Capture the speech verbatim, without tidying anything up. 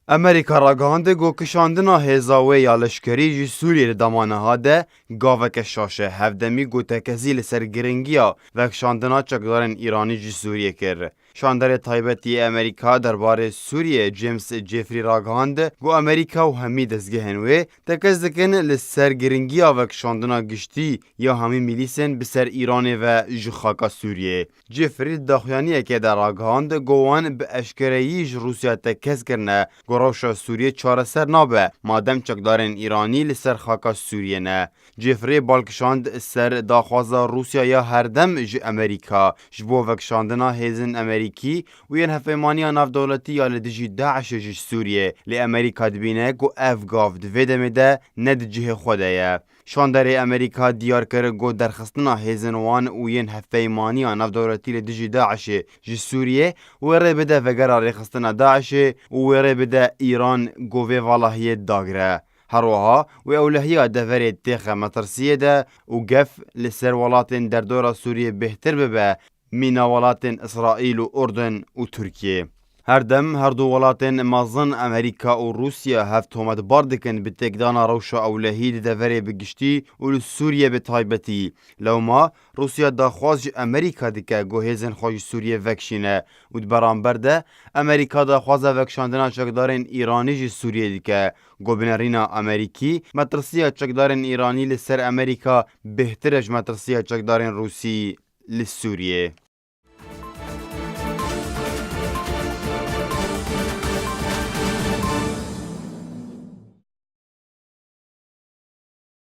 Amerîka ragihand ku kişandina hêza wê ya leşkerî ji Sûriyê li dema niha de gaveke şaş e. Hevdemî ku tekezî li ser giringiya vekişandina çekdarên Îranî ji Sûriyê kir. Şandarê taybetî yê Amerîka derbarê Sûriyê James Jeffrey ragihand ku Amerîka û hemî dezgehên wê tekez dikin li ser giringiya vekişandina giştî ya hemî mîlîsên bi ser Îranê ve ji xaka Sûriyê. Jeffrey di daxuyaniyekê de ragihand ku wan bi eşkereyî ji Rûsya tekez kirine ku rewşa Sûriyê çareser nabe madem çekdarên Îranî li ser xaka Sûriyê ne. Jeffrey bal kişand ser daxwaza Rûsya ya herdem ji Amerîka ji bo vekişandina hêzên Amerîkî û yên hevpeymaniya navdewletî ya li dijî DAIŞê ji Sûriyê. Lê Amerîka dibîne ku ev gav di vê demê de ne di cihê xwe de ye. Şandarê Amerîka diyar kir ku derxistina hêzên wan û yên hevpeymaniya navdewletî li dijî DAIŞê ji Sûriyê wê rê bide vegera rêxistina DAIŞê û wê rê bide Îran ku vê valahiyê dagire. Her wiha wê ewlehiya deverê têxe metirsiyê de û gef li ser welatên derdora Sûriyê bêhtir bibe mîna welatên Îsraîl û Urdun û Tirkiyê. Her dem her du welatên mezin Amerîka û Rûsya hev tometbar dikin bi têkdana rewşa ewlehî di deverê bi giştî û li Sûriyê bi taybetî. Lewma Rûsya daxwaz ji Amerîka dike ku hêzên xwe ji Sûriyê vekişîne û di beramber de Amerîka daxwaza vekişandina çekdarên Îranî ji Sûriyê dike. Ku bi nerîna Amerîkî, metirsiya çekdarên Îranî li ser Amerîka bêhtir e ji metirsiya çekdarên Rûsî li Sûriyê.